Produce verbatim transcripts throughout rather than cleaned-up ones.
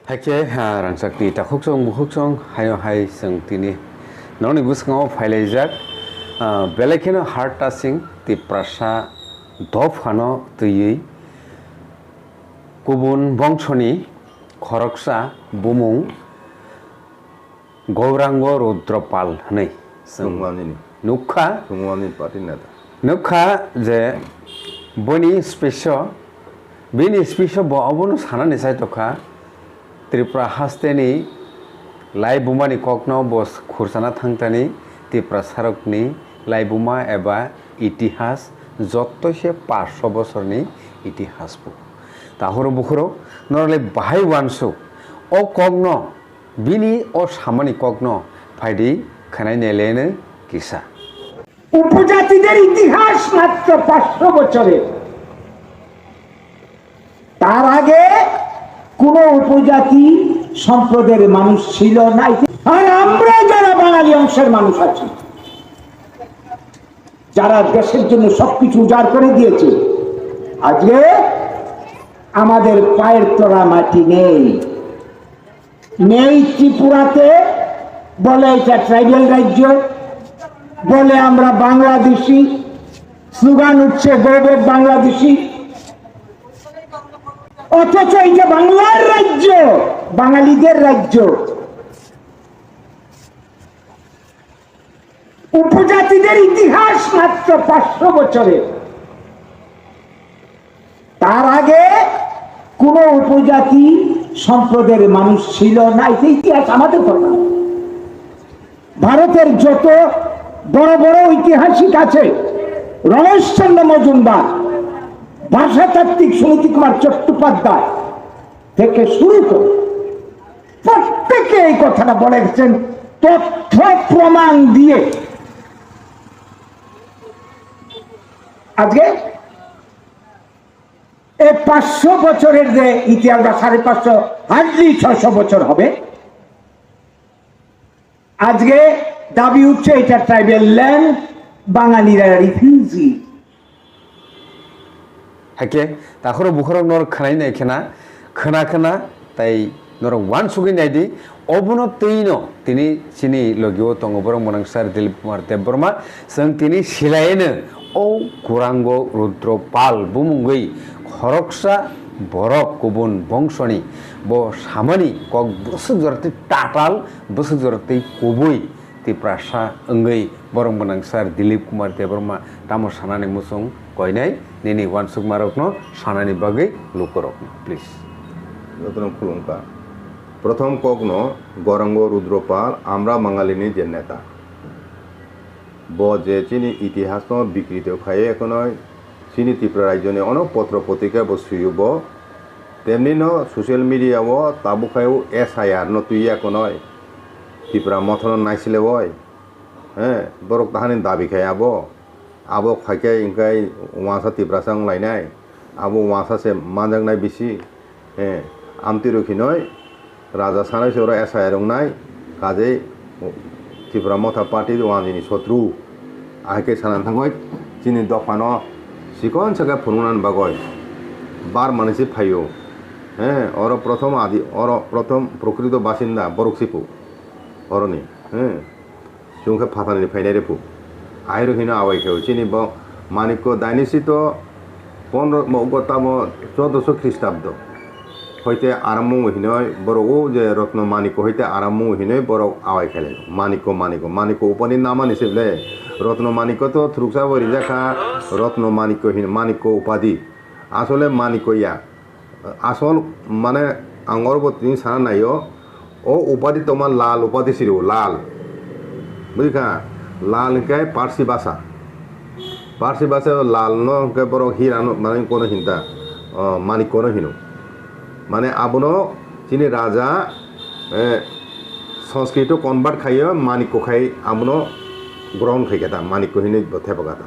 Hakhe, ah, rangchakni takhuksong bukhuksong haino hai chwng tini norokni bwskango phailaijak, ah, belai kheno heart touching Tiprasa dophano twiwi kubun bongsoni khoroksa bumung Gaurango Rudra Pal hwnwi chwng Thwngmani ni. Nukha. Thwngmani party neta. Nukha je boni speech o, bini speech o bo obono sanani chai tokha, Tripura hasteni laibumani kokno bo khursana thangtani Tiprasarokni laibuma eba itihas jottose paanch sho bosorni itihas bo. Tahoro bukhurok norokle bahai uansuk o kokno Bini o samani kokno phaidi khwnai naileno kisa. উপজাতিদের ইতিহাস মাত্র পাঁচশো বছরের। তার আগে কোনো উপজাতি সম্প্রদায়ের মানুষ ছিল না। আর আমরা যারা বাঙালি অংশের মানুষ আছি, যারা দেশের জন্য সবকিছু উজাড় করে দিয়েছে, আজকে আমাদের পায়ের তলা মাটি নেই। নেই ত্রিপুরাতে, বলে এটা ট্রাইবাল রাজ্য, বলে আমরা বাংলাদেশি, স্লোগান উঠছে "গো ব্যাক বাংলাদেশি", অথচ এটা বাংলার রাজ্য, বাঙালিদের রাজ্য। উপজাতিদের ইতিহাস মাত্র পাঁচশো বছরের। তার আগে কোনো উপজাতি সম্প্রদায়ের মানুষ ছিল না, এটা ইতিহাস আমাদের কথা। ভারতের যত বড় বড় ঐতিহাসিক আছে, রমেশচন্দ্র মজুমদার, ভাষাতাত্ত্বিক সুনীতি কুমার চট্টোপাধ্যায় থেকে শুরু করে প্রত্যেকে এই কথাটা বলে গেছেন তথ্য প্রমাণ দিয়ে। আজকে এই পাঁচশো বছরের যে ইতিহাস বা সাড়ে পাঁচশো, হার্ডলি ছয়শো বছর হবে, আজকে দাবি উঠছে এটা ট্রাইবাল ল্যান্ড, বাঙালিরা refugee. Hakhe takhoro bukhorok norok khwnai nai khena, khwna khwna tai norok uansugwi naidi, obono twino tini chini logio tongo borok mwnangsar Dilip Kumar Debbarma, chwng tini silaino o Kurango Rudro Pal bumungwi khoroksa borok kubun bongsoni bo samani kok bwswk jora tei tatal, bwswk jora tei kubui Tiprasa wngwi borok mwnangsar Dilip Kumar Debbarma tamo sanani muchung koinai nini uansukmarokno sanani bagwi lukurokno, please. Jotono khulumkha. Prothom kokno Gorango Rudro Pal, amra Bangalini je neta. Bo je chini itihasno bikrito khaiwi ekhonoi chini Tripura rajyoni ono potro potrika bo suyo bo. Temni no social media o tabuk khai o S I R no twiya ekhonoi Tipra Motha no naisile oi. He, borok tahani dabi khai abo. Abo khaikhe hingkhai wansa Tiprasa wnglainai. Abo wansa se manjaknai bisi. He, amtwi rok hinoi raja sanai se oro S I R wngnai. Kajei Tipra Motha Party wanjini sotru. Ahai khe sana thangoi chini dophano sikon sakhe phunuknani bagoi bar manwi se phaio. He, oro prothom adi, oro prothom prokrito basinda borok sipu oroni. He. Chwng khe phatarni phainai rw phu. Ahai rw hino awai khe chini bo Manikko Dainisi to pondro mo go tamo chodosho Khristabdo. Hoite aramung hinoi borok o je Rotno Manikko hoite aramung hinoi borok awai khe lai. Manikko, Manikko, Manikko upani namani se ble. Rotno Manikko to thuruksa bo rijak kha, Rotno Manikko hin, Manikko upadi. Asole Manikko ya. Asol mane ang oro bo tini sana naio, o upadi tongma lal upadi siri o, lal. Bujikha? Lal hingkhe Parsi basa. Parsi basa lal no hingkhe borok hira no mane kono hinta, o, manik kono hino. Mane abono chini raja, eh, Sanskrit o convert khaio, manikko khai abono grohon khai khe ta, manikko hinwi bo thepa kha ta.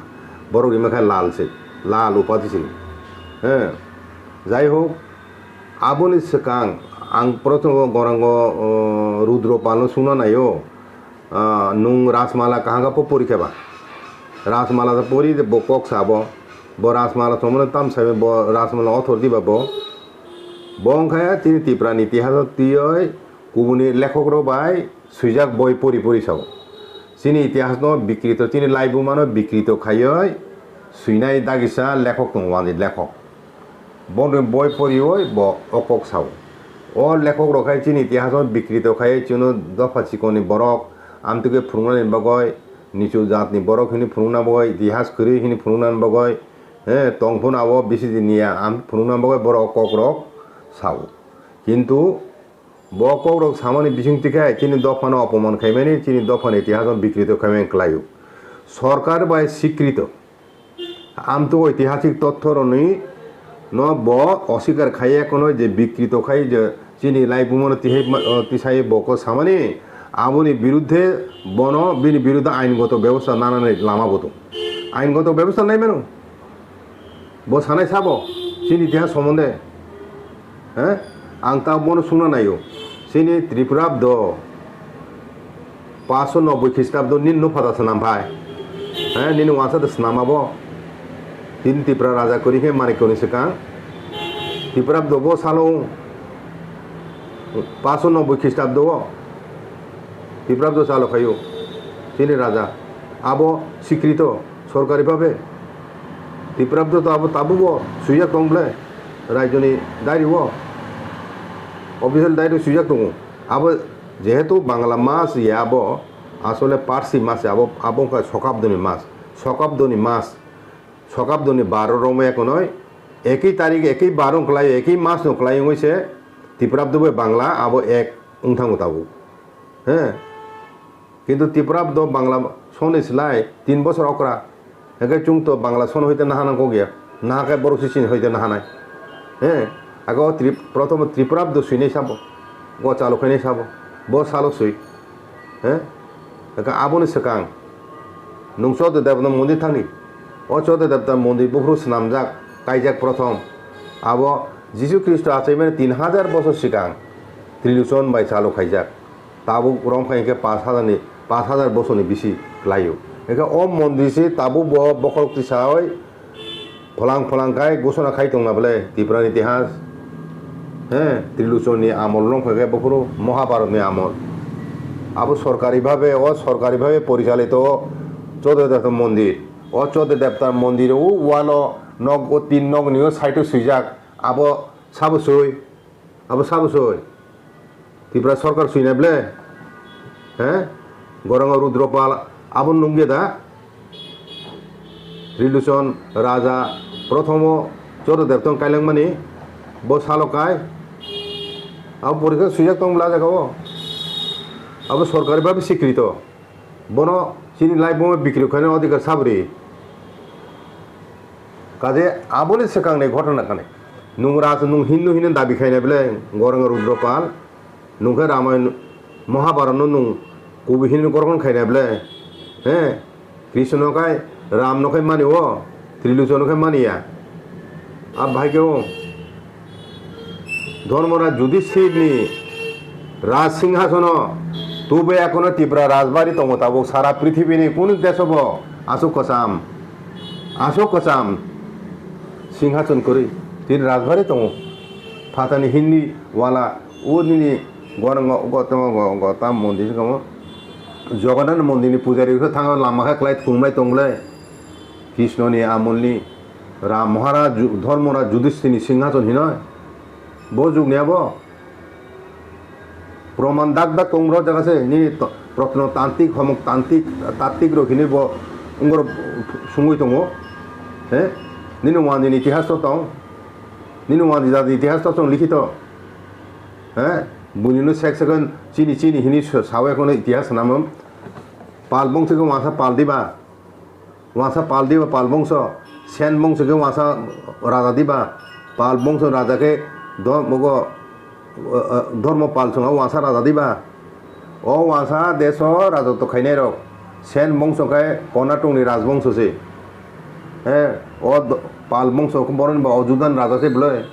Borok rima khe lal se, lal upadi siri. Eh, jai hok, Aboni swkang ang prothom o Gorango, o, Rudro Palno sungna naio, ah, nwng Rajmala kaham khe po pori khe ba? Rajmala to pori bo kok sa bo. Bo Rajmala tongmani tam sai bo Rajmala author diba bo? Bo wngkha chini Tiprani itihas o twiwi kubuni lekhokrok bai swijak boi pori pori sao. Chini itihasno bikrito, chini laibumano bikrito khaiwi swinai dagisa lekhok tongo, wani lekhok. Bono boi poriwi bo o kok sao. O lekhokrok khai chini itihasno bikrito khaiwi chwngno dopha chikonni borok amtwkhe phunuknani bagwi, nichu jatni borok hwnwi phunukna bagwi, itihas kwrwi hwnwi phunuknani bagwi, he, tong phano abo bisi din niya, am phunukna bagwi borok o kokrok sao. Kintu bo kokrok samani bisingtwi khe chini dophano opoman khaimani, chini dophani itihasno bikrito khaimani kwlaio. Sorkar bai sikrito. Amtwk oitihasik totthorokni no bo oswikar khaiya kheno je bikrito khai je chini laibumano tihai ma-, o, tisai bo kok samani, aboni birudhe bono bini birudhe aingoto bebosta nanani lama bo tongo. Aingoto bebosta nai mano. Bo sanai sabo chini itihas somonde. He? Ang ta bono sungna naio. Chini Tripurabdo paanso nobboi Khristabo nini no phata swnam phai. He, nini wansa de swnam abo. Tini Tipra raja kwrwi khe Manikya ni swkang. Tripurabdo bo salo paanso nobboi Khristabo Tripurabdo salo khaio. Chini raja. Abo sikrito. Sorkari bhabe Tiprabdo to abo tabukbo swijak tong ble, raijoni diary o, official diary o swijak tongo. Abo jehetu Bangla mas ya abo, asole Parsi mas ya abo, abo wngkha Sokabdoni mas, Sokabdoni mas, Sokabdoni baro romwi ekonoi, ekwi tarik, ekwi baro wngklai, ekwi mas no kwlai wngwi se Tiprabdo bai Bangla abo ek wngthango tabuk. He. Kintu Tiprabdo Bangla soni slai tin bosor okra. Hake chwng to Bangla son hoite naha nang kok ya. Naha khe borok si chini hoite naha nai. He. Age o Trip-, prothom Tiprabdo swinai sabo. Go chalo khainai sabo. Bo salo swi. He. Hake aboni swkang. Nung Chododebta mondir thangni. O Chododebta mondir buphuru swnamjak, kaijak prothom. Abo Jisu Khristo achaimani tin hajar bosor swkang Trilochon bai chalo khaijak. Tabuk romkha hinkhe paanch hajar ni, paanch hajar bosorni bisi kwlaio. Hinkhe o mondir se tabuk bo bokhorok tisawi phalang phalang khai gosona khai tongna bwle Tiprani itihas. He, Trilochon ni amol romkha khe buphuru Mahabharat ni amol. Abo sorkari bhabe, o sorkari bhabe porichalito Chododebta mondir. O Chododebta mondir o walo nok o tin nok ni o side o swijak. Abo sabo swi. Abo sabo soi. Tripura sorkar sui nai ble. He? Goranga Rudropal abo nungya da. Trilochon Raja prothomo Chododebta kailangmani bo salo kai. Abo porikha swijak tong bla jaga o. Abo sorkari bhabe sikrito. Bono chini life bono bikri khaina adhikar sabri. Kaje aboni swkangni ghotona kani. Nung raj nung Hindu hino dabi khaina bele Goranga Rudropal. Nung khe Ramayana Mahabharata no nung kubi hino gorokon khaina bele. He? Krishna no khai Ram no khai mani o. Trilochon no khai mani ya. Ab bhai khe o. Dhormoraj Yudhishthirni Raj Singhasono tubui ekono Tipra Rajbari tongo tabuk sara prithibini kunu desobo aswk kwcham, aswk kwcham Singhason kwrwi tini Rajbari tongo. Phatani Hindi wala o nini Goranga Gautama Go-, Gautam mondir kamo Jagannath mondirni pujari khe thango lama khe klai thumlai tonglai Krishnoni amolni Ram Maharaj Ju-, Dhormoraj Yudhishthirni Singhason hinoi. Bo jugni abo proman dak dak tong bro jaga se nini to-, protno tantik homok tantik tatik rok hinui bo ungor sungui tongo. He? Nini wani ni itihas to tong. Nini wani jati itihas to tong likhito. He? Buini no sek sekon chini chini hinui sa-, sawe kono itihas sanamam. Pal bongsi ko wasa pal diba. Wasa pal diba pal bongso, Sen bongso khe wasa raja diba, pal bongso raja khe do-, mogo, eh, eh, Dhormo pal chwng wasa raja diba. O wasa deso raja to khainai rok, Sen bongso khe Konatongni rajbongso se. Eh, o do-, pal bongso khe boroni ba Ojudan raja se bwlai.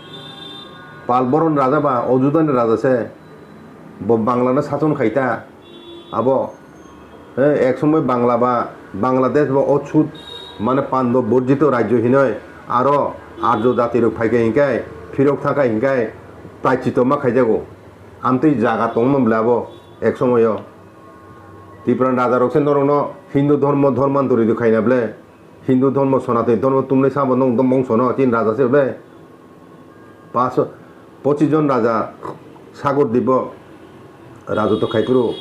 Pal boroni raja ba Ojudan raja se. Bo Bangla no sachon khai ta. Abo, eh, ek somoi Bangla ba, Bangladesh ba ochhut, mane Pando borjito rajyo hinoi, aro Arjo jati rok phaikha hinkai, phirok thangkha hinkai, Paichito ma khaijago. Amtwi jaga tongma bwle abo ek somoyo. Tipra raja rok se norokno Hindu dhormo dhormanturi do khaina bwle. Hindu dhormo Sanatani dhormo tumlai sabo nwng dom bongsono chini raja se bwle. Pas, pochis jon raja Sagar Dibbo rajotw khai phuru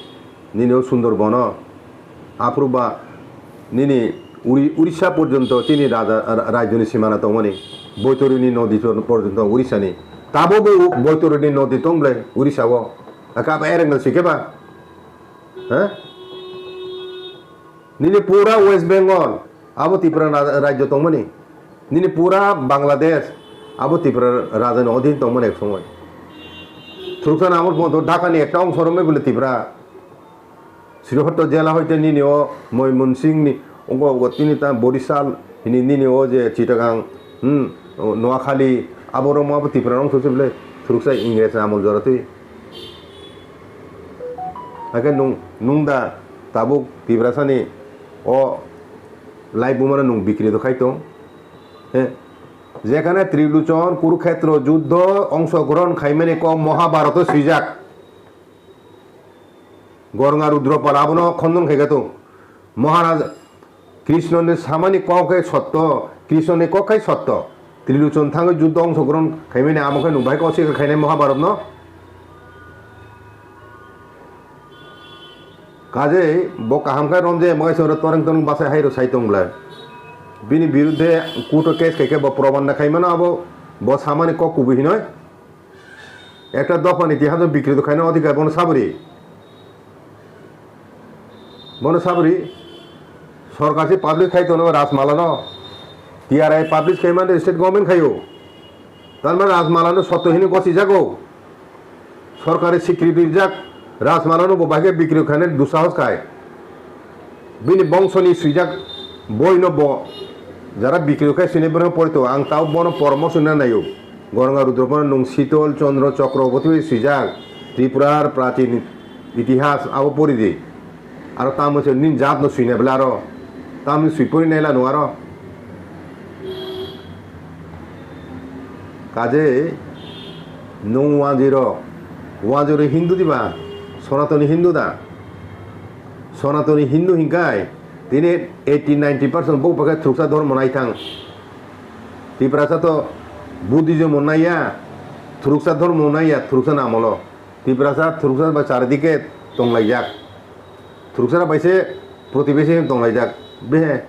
nini o Sundarbono. Aphuru ba nini Uri-, Urisa porjonto chini raja, ra-, rajyoni simana tongmani, Boitorini nodi porjonto Urisani. Tabo bo Boitorini nodi tong bwle Urisa o. Aka ba Erengal si khe ba? Ha? Nini pura West Bengal, abo Tripura ra-, rajyo tongmani. Nini pura Bangladesh, abo Tripura rajani odhin tongmani ek somoi. Thuruksa namor photo Dhakani ekta ongso romwi bwle Tripura. Srihorto jela hoite nini o Moymonsinghni, ogo ogo tini ta Borisal, hini nini o je Chittagong, hmm, o Noakhali, abo romwi abo Tripura rong thurse bwle Thuruksa Ingres amol joratwi. Hakhe nung, nung da tabuk Tiprasani o laibumano nung bikrido khai tong? He? Jekhane Triluchon Kurukhetro juddho ongshogrohon khaimani kok Mahabharoto swijak. Gornga Rudropal abono khondon khaikha tong. Maharaj Krishnoni samani kok khe sotto, Krishnoni kok khai sotto. Triluchon thangwi juddho ongshogrohon khaimani amo khe nung bahai kok swikar khainai Mahabharatno. Kajei bo kaham khe romjai amo kaisa oro toreng toreng bachai hairo sai tong bwlai. Bini birudhe court o case khaikhe bo proman na khaimano abo bo samani kok kubui hinoi. Ekta dophani tihado bikrido khaina odhikar bono sabri. Bono sabri. Sorkar se publish khai tono Rajmala no. T R I publish khai mande state government khaio. Tar mane Rajmala no sotto hini gosi jago. Sorkari swikriti rijak Rajmala no bo bahai khe bikri khaina dusahos khai. Bini bongsoni swijak boino bo jara bikri khe sini bono porito ang tao bono poramorsho na naio. Gornga Rudropal nung Shitol Chandra Chakraborty bai swijak Tripurar prachin itihas abo pori di. Aro tamo se nini jat no swina bwle aro. Tamni swi pori naila no aro. Kaje nung wanjwi rok, wanjwi rok Hindu diba? Sonatoni Hindu da? Sonatoni Hindu hinkai tini eighty ninety percent bo pakai Thuruksa dhormo naithang. Tiprasa to Buddhism o naiya, Thuruksa dhormo naiya, Thuruksa namolo. Tiprasa Thuruksa ba charidike tonglaijak. Thuruksa bai se protibesi tonglaijak. Behe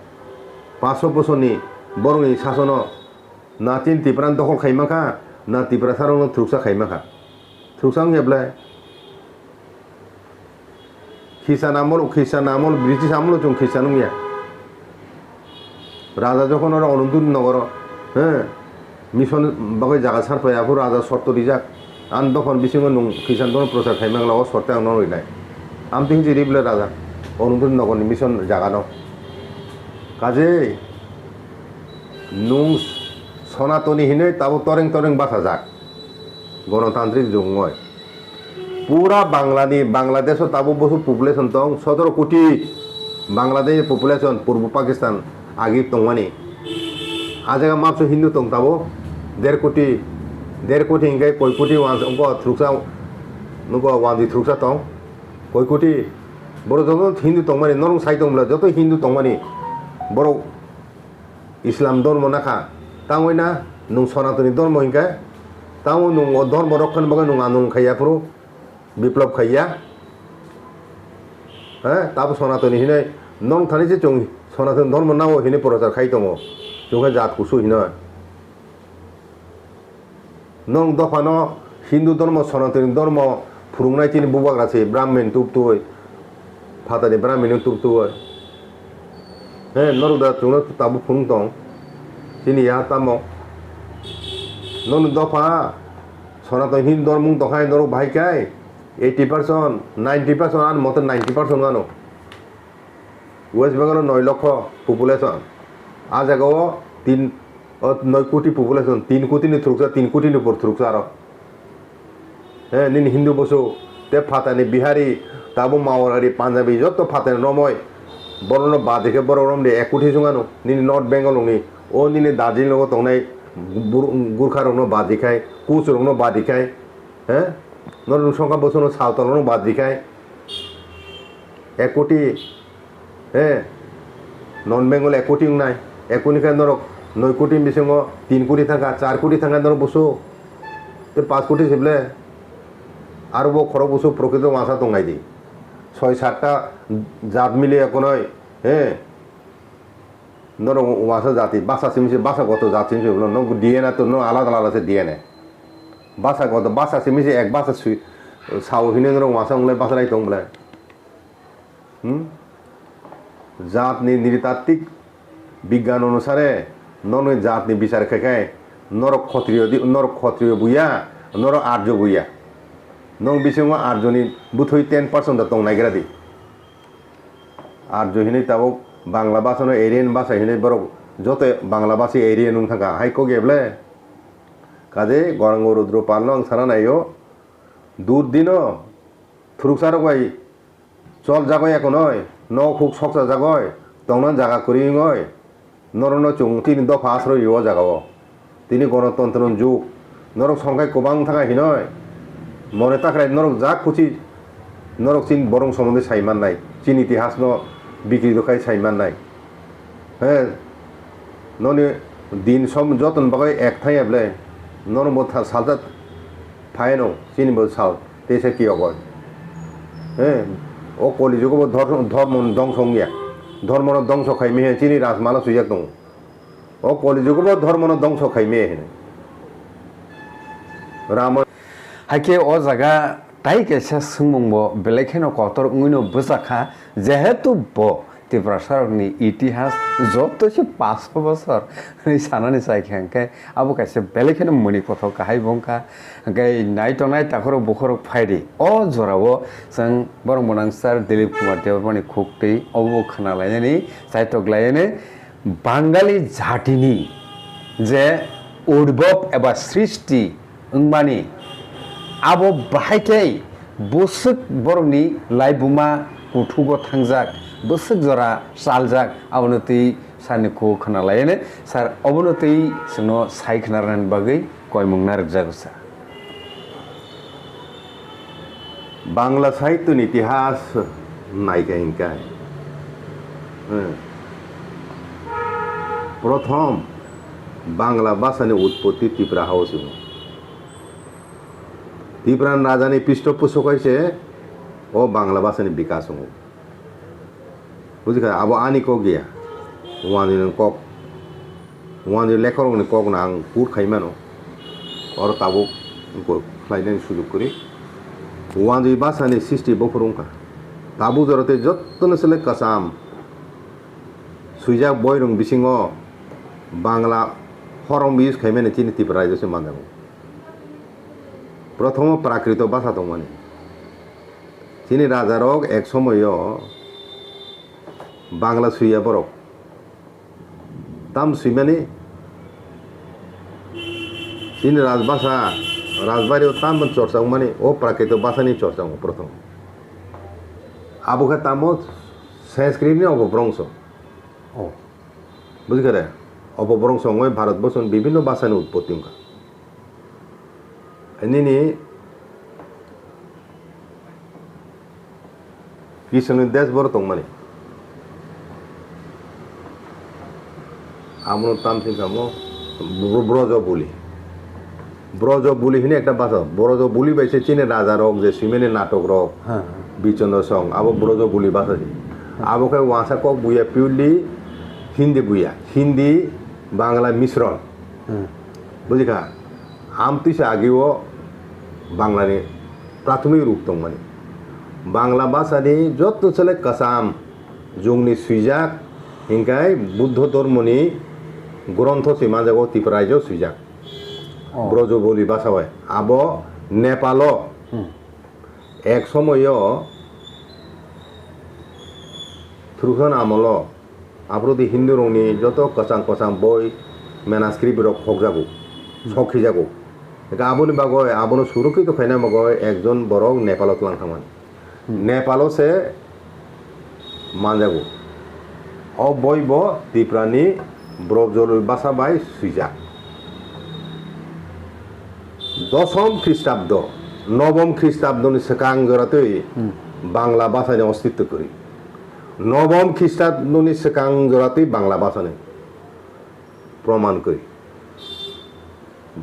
paso bosoni borokni sasono na tin Tiprasa dokhol khaima kha, na Tiprasa rokno Thuruksa khaima kha. Thuruksa wngya bwle? Khristian amol, Khristian amol, British amol chwng Khristian wngya. Raja jokhon oro Anandur nogoro, he, mission bagwi jaga sarpai aphuru raja sorto rijak. Ang dophani bisingo nung Khristian dhormo prochar khaimangla o sorte ang nono rinai. Amtwi hinwi ri bwle raja Anandur nogorni mission jagano. Kaje nung Sonatoni hinwi tabuk toreng toreng bachajak. Gonotantrik jugungoi. Pura Banglani, Bangladesh o tabuk bwswk population tong, sotoro koti Bangladesh population, Purbo Pakistan agi tongmani. A jaga mapso Hindu tong tabuk, der koti, der koti hinkhe koi koti wans-, wngkha thuruksa, wngkha wanjwi thuruksa tong, koi koti. Borok joto Hindu tongmani, norok sai tong bwla, joto Hindu tongmani, borok Islam dhormo nakha, tangwi na nwng Sonatoni dhormo hinkhe, tamo nwng o dhormo rokkhani bagwi nwng anung khaiya phuru biplop khaiya. He, tabo Sonatoni hinwi nwng thani se chwng Sonatoni dhormo nango hinwi prochar khai tongo, chwng khe jat kusu hinwi. Nwng dophano Hindu dhormo, Sonatoni dhormo phwrwngnai chini bubagra se Brahmin tubtwi, phatani Brahmin tubtwi. He, norok da chwngno tabuk phwrwng tong. Chini ya tamo. Nwng dopha Sonatoni Hindu dhormo tongkhai norok bahai khai eighty percent, ninety percent, ani mote ninety percent gano. West Bengal o noi lokho population. A jaga o tin, o noi koti population, tin koti ni thuruksa, tin koti ni upor thuruksa aro. He, nini Hindu bosok, te phatani Bihari, tabo Marwari, Punjabi, jotto phatani romoi. Borokno badi khe borok romdi ek koti songano, nini North Bengal ni, o nini Darjeeling o tongnai Bur-, Gurkha rokno badi khai, Kuch rokno badi khai. He? Norok songkha bosono sal tolorok bad rikhai. Ek koti, he? Non Bengal ek koti wngnai. Ek koti khe norok noi koti bisingo tin koti thangkha, char koti thangkha norok busu. Te panch koti se ble. Aro bo khorok busu prokrito wngsa tongnai di. Soi satta jat mili ekonoi, he? Norok wngsa jati, basa simi se, basa goto jat simi se, no, no D N A to, no, alada alada se D N A. Basa goto, basa simi se, ek basa sui, sao hini norok wngsa wnglai basa rai tong belai. Hmm? Jat ni niritatik bigyan onusare, norok ni jat ni bichar khai khai, norok khotriyo di, norok khotriyo buya, norok arjo buya. Nong bisingo arjo ni bwthwi ten percent da tong naigra di. Arjo hinwi tabuk Bangla bhasano Aryan bhasa hinwi borok joto Bangla bhasai Aryan wng thangkha, hai kok ya ble? Kaje Gorang Rudra Palno ang sana naio, dur dino thuruksa rok bai chol jagoi ekonoi, nok huk soksa jagoi, tongna jaga kwrwi wngoi, norokno chwng tini dopha asroi rio o jagao. Tini gonotontro ni jug. Norok songkhai kwbang thangkha hinoi. Mone takrai norok jak khuchi norok chini borong somondi sai mannai. Chini itihasno bikri dokhai sai mannai. He, noni din som joton bagwi ek thangya ble. Norok bo tha-, salsa phaino chini bo sal. Teisa kiyogoi. He, o koli jugo bo dhor-, dhormo dongso wngya. Dhormono dongso khaimi he chini rajmalo swijak tongo. O koli jugo bo dhormono dongso khaimi he. Ramo. Haikhe o jaga tai kaisa swngmung bo belai kheno kotor wngwino bwchakha, jehetu bo Tiprasarokni itihas joto se paanch bosor hwnwi sanani chai kha, hwnkhe abo kaisa belai kheno muni kothok kahai bo wngkha. Hwnkhe naitongnai takhorok bukhorok phaidi o jorao chwng borok mwnangsar Dilip Kumar Debbarmani khuktwi obo khwnalainani chaitok lainani Bangali jatini je urbab eba srishti wngmani, abo bahai khe bwswk borokni laibuma kuthugo thangjak, bwswk jora chaljak, abono twi sarni khugo khwnalaiyano sar, obono twi chwngno sai khwnarnani bagwi koimung narwkjago sa. Bangla sahityo ni itihas naikha hinkhe, eh, prothom Bangla bhasani utpotti Tipra hao se wngo. Tipran rajani pishtoposto kaise o Bangla bhasani bikas wngo. Bujikha, abo ani kok ya. Wanjwi ni kok. Wanjwi lekha rokni kok no ang put khai mano. Oro tabuk khlainani sujuk kwrwi. Wanjwi bhasani srishti buphuru wngkha. Tabuk jora tei jotono selek kwcham swijak boirok bisingo Bangla horong use khaimani chini Tripura rajyo se manjago. Prothomo Prakrito bhasha tongmani. Chini rajarok ek somoyo Bangla swiya borok. Tam swimani chini rajbhasha, rajbario tam chorcha wngmani o Prakrito bhashani chorcha wngo prothom. Abo khe tamo Sanskritni obo brongso. Oh. Bujikha de? Obo brongso wngwi Bharatborsoni bibhinno bhashani utpotti wngkha. Nini Kiswngni desh boro tongmani. Abono tamsing kamo bro-, brojo buli. Brojo buli hini ekta basa. Brojo buli bai se chini raja rok je simeni natok rok. Ha, ha. Bichondro song. Abo brojo buli basa si. Ha. Abo khe wangsa kok buya purely Hindi buya. Hindi, Bangla misron. Hmm. Bujikha? Amtwisa agio Banglani prathomik rup tongmani. Bangla bhasani joto chwle kwcham jungni swijak, hinkhai Buddho dhormoni grontho se manjago Tripura rajyo swijak. Oh. Brojoboli bhasha bai. Abo Nepalo Hmm. ek somoyo Thuruksan amolo aphuru di Hindu rokni joto kwchang kwchang boi, manuscript rok hokjago, Hmm. sok khijago. Eka aboni bagoi, abono surukito khaina bagoi ekjon borok Nepalo tlang thangmani. Hmm. Nepalo se manjago. O boi bo Tiprani Brojoli bhasha bai swijak. Dosom Khristabdo Nobom Khristabdoni swkang joratwi Hmm. Bangla bhasani ostitto kwrwi. Nobom Khristabdoni swkang joratwi Bangla bhasani proman kwrwi.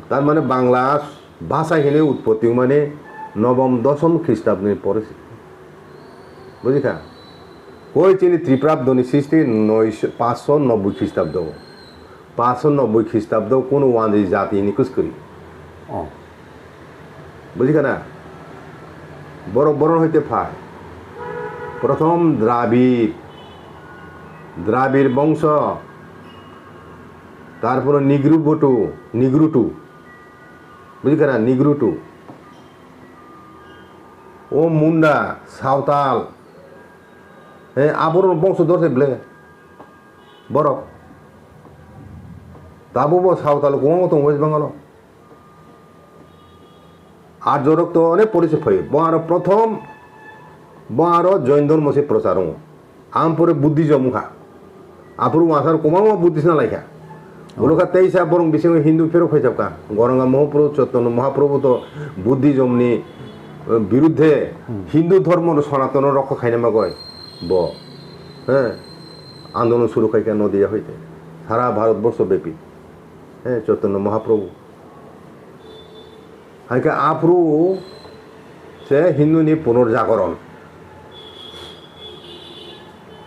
Tar mane Bangla bhasa hinwi utpotti wngmani nobom dosom Khristabdoni pore se. Bujikha? Koi chini Tripurabdoni sisti noi, paanch sho nobboi Khristabdo. Paanch sho nobboi Khristabdo kunu wanjwi jati hinwi kwskwrwi. Oh. Bujikha na? Borok, borok hoite phai. Prothom Dravid, Dravid bongso, tarpore Nigrubutu, Nigrutu. Bujikha na? Nigrutu. O Munda, Sawtal. He, aborok bongso dor se ble. Borok. Tabuk bo Sawtal kwbangma tongo West Bengal o. Arjorok to onek porichoi phaio. Bo aro prothom, bo aro Jain dhormo se prochar wngo. Ampore Buddhism wngkha. Aphuru wansar kwbangma Buddhist na laikha. Ulo kha teisa borong bisingo Hindu phirok phaijak kha. Goranga Mahaprabhu, Chaitanya Mahaprabhu to Buddhism ni, eh, birudhe Hmm. Hindu dhormo no Sanatano rokha khaina bagoi bo, eh, andolon suru khai kha Nodia hoite. Sara Bharat borsho bepi. Eh, Chaitanya Mahaprabhu. Hai khe aphuru se Hindu ni punorjagoron.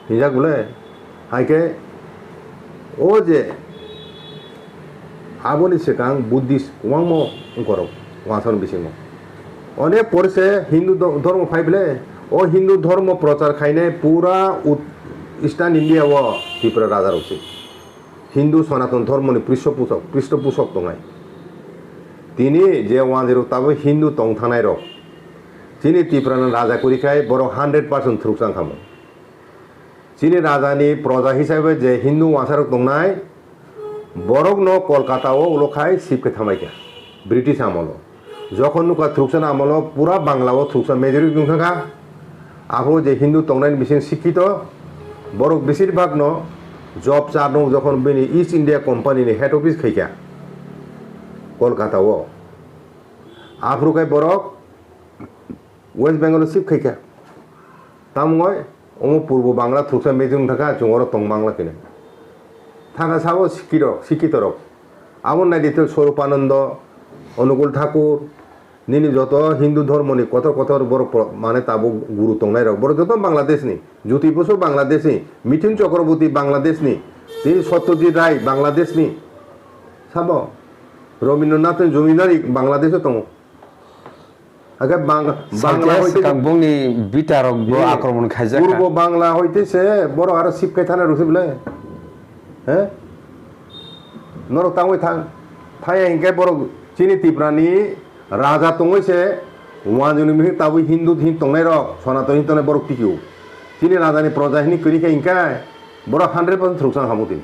Hinjak bole, hai khe o je aboni swkang Buddhist kwbangma wngkorok wansar bisingo. Onek pore se Hindu do-, dhormo phai bole, o Hindu dhormo prochar khainai pura ut-, Eastern India o Tripura raja rok se. Hindu Sanatan Dhormoni pristhopusok, pristhopusok tongnai. Tini je wanjwirok tabuk Hindu tongthangnairok, chini Tiprani raja kwrwi khai borok hundred percent thwrwksa wngkha mo. Chini rajani proja hisabe je Hindu wansarok tongnai, borokno Kolkata o ulo khai sip khe thamai kha, British amolo. Jokhon nukha thwrwksa ni amolo pura Bangla o thwrwksa majority wngkha kha. Aphuru je Hindu tongnai ni bising sikkito, borok besir bhag no job char no jokhon bini East India Company ni head office khaikha Kolkata o. Aphuru khai borok West Bengal o shift khaikha. Tamungoi omo purbo Bangla thwrwksa majority wngkha kha, chwng oro tong Bangla khe. Thangkha sabo sikkirok, sikkitorok. Abo naidi to Swarupananda, Anukul Thakur, nini joto Hindu dhormoni kotor kotor borok pro-, mane tabuk guru tongnairok. Borok joto Bangladeshni. Jyoti Basu Bangladeshni. Mithun Chakraborty Bangladeshni. Tini Satyajit Ray Bangladeshni. Sabo? Rabindranath Jamidari Bangladesho tongo. Hakhe Bang-, Bangla Saitya hoite swkang bongni bitarok bo Ee, akromon khaijak kha. Purbo Bangla hoite se borok aro sip khai thana rwkhe bwle. He? Norok tangwi thang. Thaya hinkhe borok chini Tiprani raja tongwi se wanjwini mihik tabwi Hindu hin tongnai rok, Sanatani hin tongnai borok tikio. Chini rajani proja hini kwrwi khe hinkhe borok hundred percent thwrwksa hamu tini.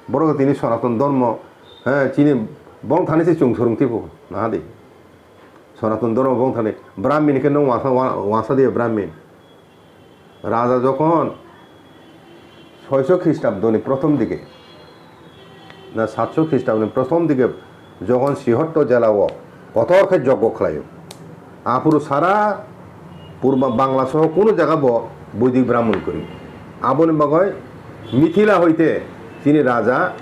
Borok tini Sanatan dhormo, he, chini bong thani se chwng swrwng tipo, naha di. Sanatan dhormo bong thani, Brahmin khe nwng wansa, wa-, wansa diya Brahmin. Raja jokhon soiso Khristabdoni prothom dike, na satso Khristabdoni prothom dike jokhon Srihotto jela o kotor khe joggo khlaio. Aphuru sara Purba Bangla soho kunu jaga bo Boidik Brahmon kwrwi. Aboni bagwi Mithila hoite chini raja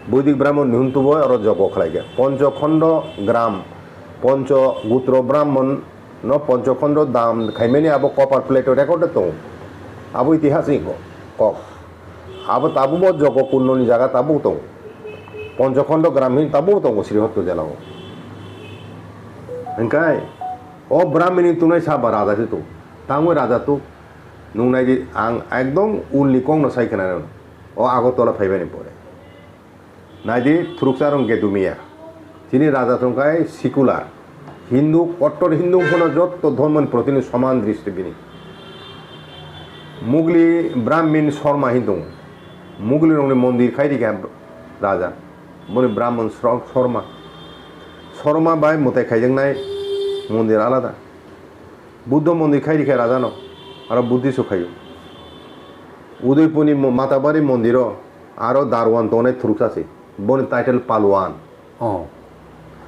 Boidik Brahmon ni huntubo oro joggo khlaikha. Poncho Khondo Gram, Poncho Gutro Brahmon no Poncho Khondo dam khaimani abo copper plate o recorded tongo. Abo itihas ni ko-, kok. Abo tabukbo Joko Kundoni jaga tabuk tongo. Poncho Khondo Gram hin tabuk tongo Srihotto jela o. Hingkai o Brahmini tunai saba raja se tu. Tangwi raja tu. Nung nai di, ang ekdom ulni kok no sai khna o Agartala phaibani pore. Naidi, thuruksa rong Gedumiya. Chini raja tongkhai secular. Hindu, kottor Hindu phano jotto dhormoni protini soman dristi bini. Mugli Brahmin Sharma hin tongo. Mugli rongni mondir khai rikha raja. Boni Brahmin Sro-, Sharma. Sharma bai mwtai khaijaknai mondir alada. Buddho mondir khai rikha rajano, aro Buddhist o khaio. Udaipurni mo-, Matabari mondiro aro Darwan tongnai thuruksa se, boni title Palwan. Oh.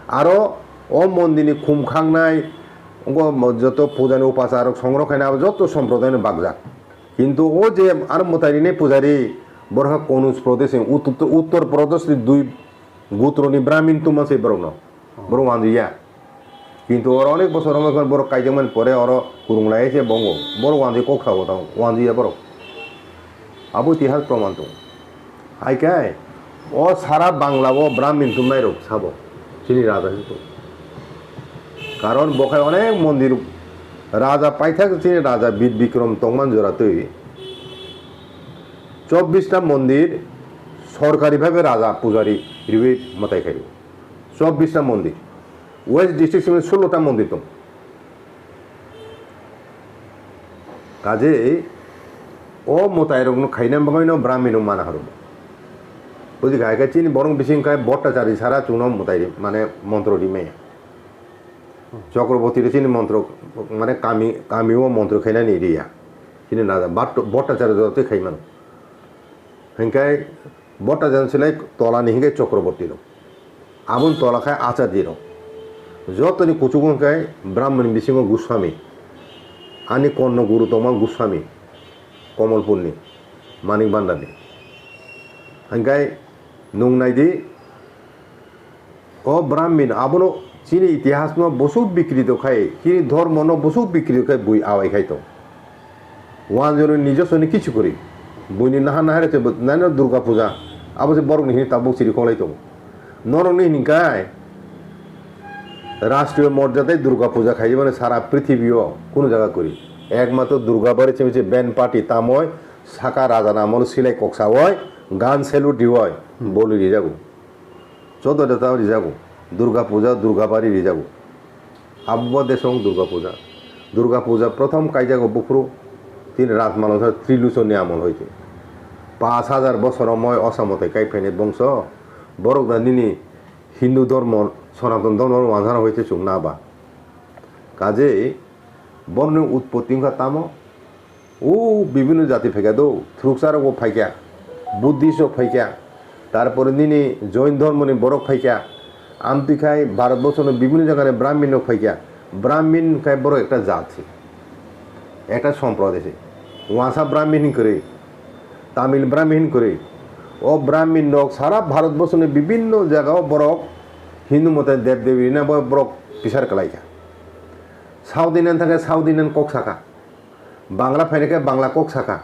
Aro O mondirni khum khangnai, wngkha joto pujani upasarok songrok khainai, abo joto somprodayno bakjak. Kintu o je aro mwtai rinai pujari, borok khe Konoj Prodesh ni, Ut-, Uttor Prodesh ni dui gotroni Brahmin tongma se borokno. Borok wanjui ya. Kintu oro onek bosor romwi borok kaijakmani pore oro kwrwng lai se bongo. Borok wanjui kok sabo tong, wanjui ya borok. Abo itihas proman tong. Hai khe o sara Bangla o Brahmin tumnai rok sabo. Chini raja se tong. Karon bo khai onek mondir raja paithak chini raja Bir Bikrom tongman jora twi. Chobbish ta mondir sorkari bhabe raja pujari riwi mwtai khaio. Chobbish ta mondir. West district simi sullo ta mondir tong. Kaje o mwtai rokno khaina bagwino Brahmin rok mana horo. Buji khai khe chini borok bising khai Bhattacharya sara chwngno mwtai ri-, mane montro rimaya. Chakraborty ri chini montro mane kami, kami o montro khainani riya. Chini raja Bhatt-, Bhattacharya joto khaimano. Hinkhe Bhattacharya silai tolani hinkhe Chakraborty rok. Aboni tola khai Acharya rok. Jotoni kuchugo hinkhe Brahmani bisingo Goswami. Ani konno guru tongma Goswami. Komolpurni, Manik Bhandarni. Hinkhe nwng naidi, o Brahmin abono chini itihasno bosuk bikrito khai, chini dhormono bosuk bikrito khai bui awai khai tong. Wanjoro nijosoni kichu kwrwi. Buini naha naha rete bo-, naino Durga Puja. Abo se borokni hini tabuk chiri kholai tongo. Norokni hini kai Rashtriyo morjadai Durga Puja khaijak mani sara prithibio kunu jaga kwrwi. Ekmatro Durga bari chimse band party tamoi saka raja namoro silai koksa oi gan salute rioi boli rijago. Joto deta rijago, Durga Puja, Durga Bari rijago. Abo bo desong Durga Puja. Durga Puja prothom kaijago buphuru, tini Rajmalongsa Triluchon ni amol hoite. Pash hajar bosor romoi osa mote kai phainai bongso, borok da nini Hindu dhormo, Sanatan dhormo wansana hoite chwng na ba. Kaje borokni utpotti wngkha tamo? O bibhinno jati phaikha do, thwrwksa rokbo phaikha, Buddhist rok phaikha, tarpore nini Jain dhormoni borok phaikha, amtwi khai Bharat borsoni bibhinno jagani Brahmin rok phaikha, Brahmin khai borok ekta jat se, ekta somproday se, wansa Brahmin hin kwrwi, Tamil Brahmin hin kwrwi, o Brahmin rok sara Bharat borsoni bibhinno jagao borok Hindu mote dev devi rina bo borok bisar kwlaikha, South Indian thangkhe South Indian kok sakha. Bangla phainai khe Bangla kok saka,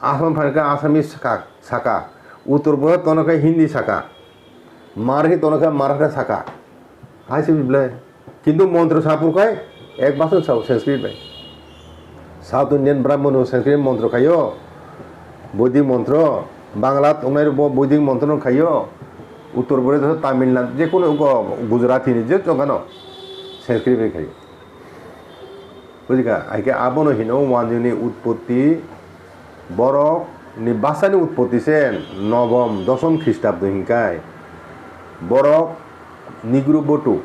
Asam phainai khe Assamese saka, saka, Uttor Pradesh tono khe Hindi saka, Marathi tono khe Marathi saka. Hai se bile. Kintu montro sapur khai ek bason sao Sanskrit bai. South Indian Brahmano Sanskrit montro khaio, Boidik montro, Bangla tongnai bo Boidik montro no khaio, Uttor Pradesh, Tamil Nadu, je kono Gujarati ni je tongano Sanskrit bai khaio. Bujikha, hai khe abono hino wanjwini utpotti, borok ni bwsani utpotti se nobom, dosom Khristabdo hinkai. Borok Nigru Botu,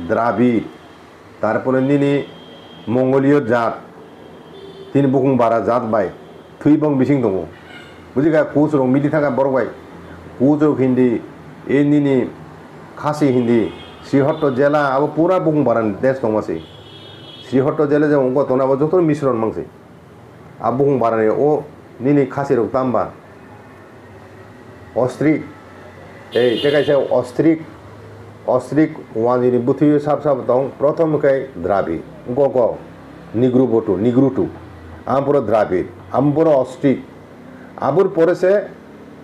Dravid, tarpore nini Mongoliyo jat, tini bukung bara jat bai. Thwi bong bising tongo. Bujikha, coach rok midi thangkha borok bai. Coach rok hindi, e nini Khasi hindi, Srihotto jela abo pura bukung baran desh tongma se. Srihotto jela je wngkha tongna abo joto misron mang se. A bukung barani o nini Khasi rok tamba. Ostrik. Ei, tei kaisa ostrik. Ostrik wanjini bwthwi sab sab tong. Prothom khe Dravid. Go go. Nigru Botu, Nigrutu. Amporo Dravid. Amporo ostrik. Abur pore se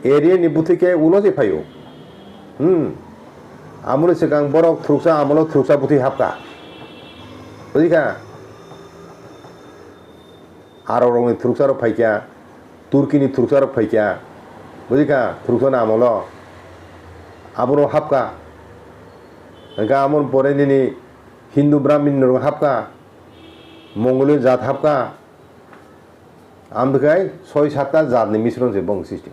Aryan ni bwthwi khe ulo se phaio. Hmm. Amoni swkang borok thuruksa amolo thuruksa bwthwi hapkha. Bujikha? Arok rokni thuruksa rok phaikha, Turkini thuruksa rok phaikha, bujikha, thuruksa ni amolo aboro hapkha, hingkhe amoni pore nini Hindu Brahmin rok hapkha, Mongoliyo jat hapkha, amtwkhai soi satta jat ni misron se bong system.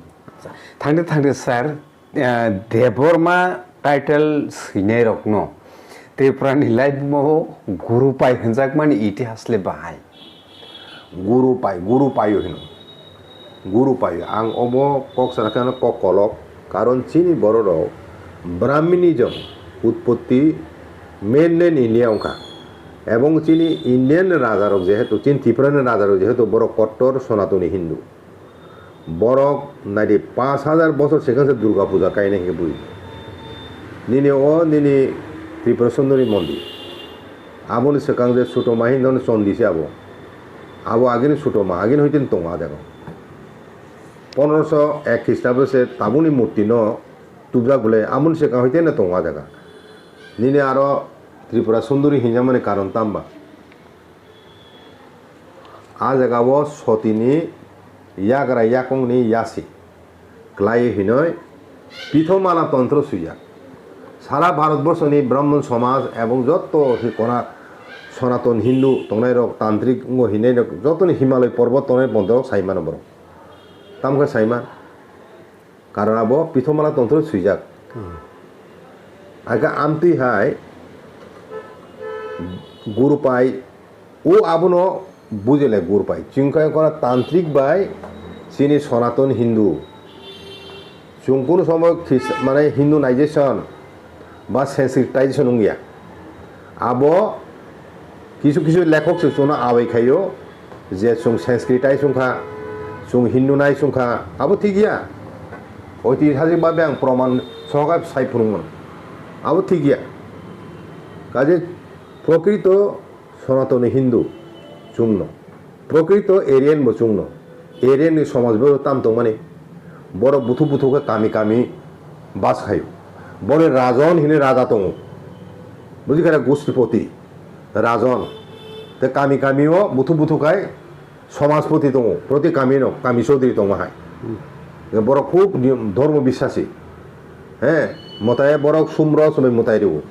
Thangde thangde sir, Eh, Debbarma title swinai rokno Tripura ni laibuma o Guru Pai hwnjakmani itihas le bahai? Guru Pai, Guru Paio hino. Guru Paio. Ang obo kok sana khe ano kok kolok. Karon chini borok rok Brahminism utpotti Mainland India wngkha. Ebong chini Indian rajarok jehetu, chini Tripura ni rajarok jehetu borok kottor Sonatoni Hindu. Borok naidi paanch hajar bosor swkang se Durga puja kainai hinkhe bui. Nini o nini Tripura Sundori mondir. Aboni swkang je Sutoma hinwi chondi se abo. Abo agini Sutoma, agini hoite tongo a jaga. Pondroso ek Khristabo se tabukni murti no tubjak bole, amoni swkang hoite no tongo a jaga. Nini aro Tripura Sundori hinjakmani karon tamba? A jaga o sotini yagra yakungni yasi klai hinoi Pithomala tontro swijak. Sara Bharat borsoni Brahman somaj ebong jotto hi kona Sonaton Hindu tongnairok, tantrik wngwi hinairok, jotoni Himalay porbot tongnai bontorok sai mano borok. Tamo khe sai man? Karon abo Pithomala tontro swijak. Aga amtwi hai Gurupai, o abono bujile Gurupai. Chwng khe kono tantrik bai chini Sonaton Hindu. Chwng kunu somoy Khris-, mane Hinduization ba Sanskritization wngya. Abo kisu kisu lekhok se chwngno awai khaio je chwng Sanskritized wngkha, chwng Hindunized wngkha, abo thik ya. Oitihasik babe ang proman sohokhe sai phunukmano. Abo thik ya. Kaje prokrito Sonatoni Hindu chwngno. Prokrito Aryan bo chwngno. Aryan ni somaj bo tam tongmani. Borok buthu buthu khe kami kami bas khaio. Boni Rajon hini raja tongo. Buji kha Gustipoti Rajon. Te kami kami o buthu buthu khai somajpoti tongo. Proti kami no kami chaudhuri tongma hai. Borok khub niyom, dhormo biswasi. He, mwtai borok sumro chumui mwtai rwo.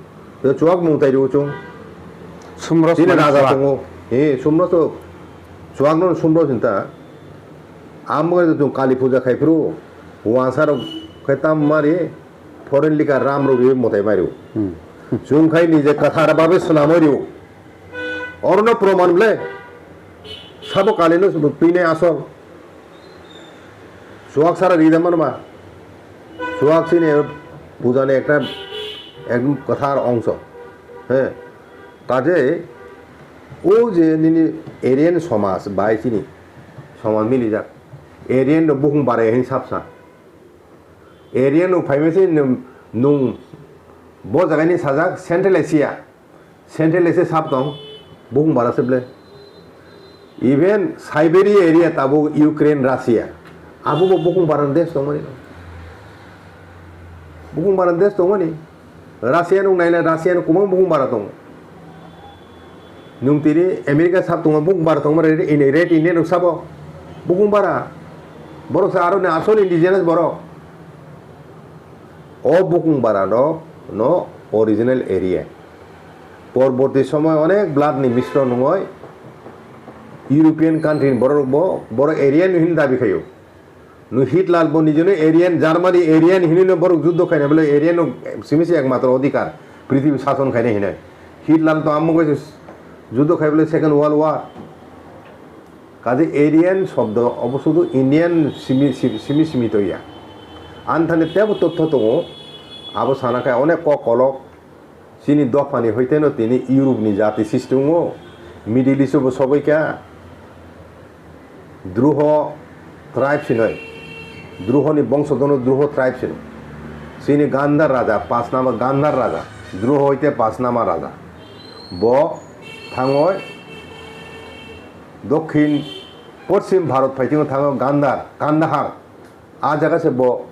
Tei chuak mung tai rw chung. Sumro Chini sumani raja chuak. Tongo. He, sumro to chuak no sumro chinta. Amo to chung Kali puja khai phuru. Wansa rok khai tam mari. Foreign lika ram rok ri motai mari. Hmm. Chung khai nije kathar babe swnamoi rw. Orono proman ble. Sabo Kali no twi nai asol. Chuak sara rida manma. Chuak chini puja ni ekta ekdom kwthar ongso. He. Kaje o je nini Aryan somaj bai chini somaj milijak. Aryan no bukhung barai hin sapsa. Aryan no phaima se nung, nung bo jaga ni sajak Central Asia. Central Asia sab tong, bukhung bara se ble. Even Siberia area tabuk Ukraine, Russia, abo bo bukhung bara ni desh tongmani. Bukhung bara ni desh tongmani. Russia nung naila Russia nung kubang bukhung bara tongo. Nung tini America sab tongo bukhung bara tongmani, ini Red Indian rok sabo bukhung bara. Borok sa aro ni asol indigenous borok. O bukhung bara rok no original area. Porborti somoy onek blood ni misron wngoi European country ni borok bo, borok Aryan hin dabi khaio. No Hitler bo nijeno Aryan, Germany Aryan hinui no borok juddo khaina bole Aryan no simi se ekmatro odhikar, prithibi sason khaina hinui. Hitler to ammo khe juddo khai bole Second World War. Kaje Aryan shobdo obo sudu Indian simi, simi, simi to ya. Anthani tebo totho tongo, abo sana khai onek kok kolok, Chini dophani hoiteno tini Europe ni jati sristi wngo, Middle East o bo sogwi kha. Druho tribe sinoi, Druho ni bongsodono Druho tribe sino. Chini Gandhar raja, Pasnama Gandhar raja, Druho hoite Pasnama raja. Bo thangoi dokhin poschim Bharot phaitino thango Gandhar, Kandahar. A jaga se bo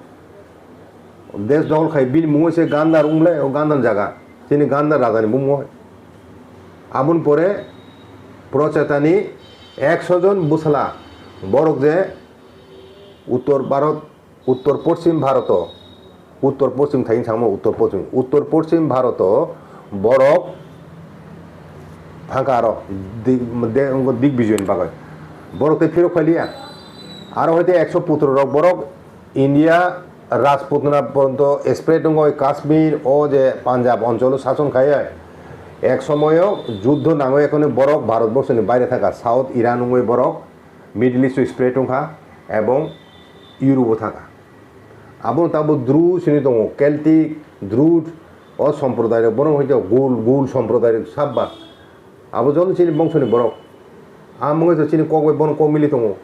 desh dokhol khai, bini mungo se Gandhar wng le, o Gandhar jaga, chini Gandhar raja ni bumung. Aboni pore Prochetani ekso jon bwsala borok je Uttor Bharot, Uttor Poschim Bharoto, Uttor Poschim thai wng sakma Uttor Poschim, Uttor Poschim Bharoto borok thangkha aro di-, de-, Digbijoy ni bagwi. Borok tei phirok phailiya. Aro hoite ekso putro rok borok India Rajputna porjonto spread wngwi Kashmir o je Punjab oncholo sason khai, ek somoyo juddho nangwi ekhoni borok Bharat borsoni baire thangkha, South Iran wngwi borok Middle East o spread wngkha ebong Europe o thangkha. Abono tabuk Dru sini tongo, Celtic, Druid, O somprodai rok bono hoito gul, gul somprodai rok sabba. Abo joto chini bongso ni borok. Amwngwi to chini kok bai bono kok mili tongo.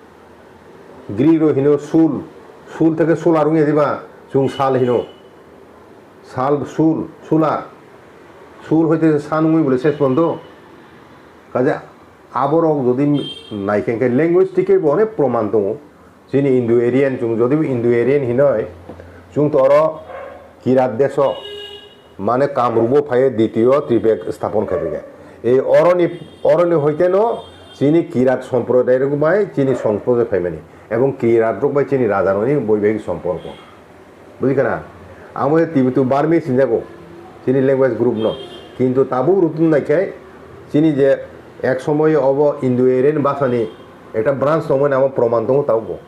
Greek rok hino sul, sul theke sular wngya diba, chwng sal hino. Sal, sul, sular. Sul hoite san wngwi bole ses pondo. Kaje aborok jodi naikhe khe linguistic bo onek proman tongo. Chini Indo-Aryan, chwng jodi bo Indo-Aryan hinoi, chwng to oro Kirat deso, mane Kamrubo phaiye ditiyo Tripek sthapon khaiphaikha. Ei oroni, oroni hoiteno chini Kirat somprodai rok bai chini songpoje phaimani, ebong Kirat rok bai chini raja rokni boibahik somporko. Bujikha na? Amo je Tibeto Burmese hinjago, chini language group no. Kintu tabuk rutun naikhai, chini je ek somoy obo Indo-Aryan bhasani ekta branch tongmani amo proman tongo tabukbo.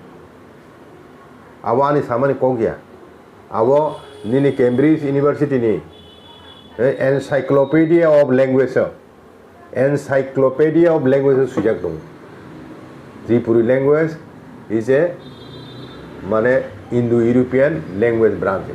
Abo ani samani kok ya. Abo nini Cambridge University ni, eh, Encyclopedia of Language, Encyclopedia of Language swijak tongo. Tripuri language is a, mane, Indo-European language branch.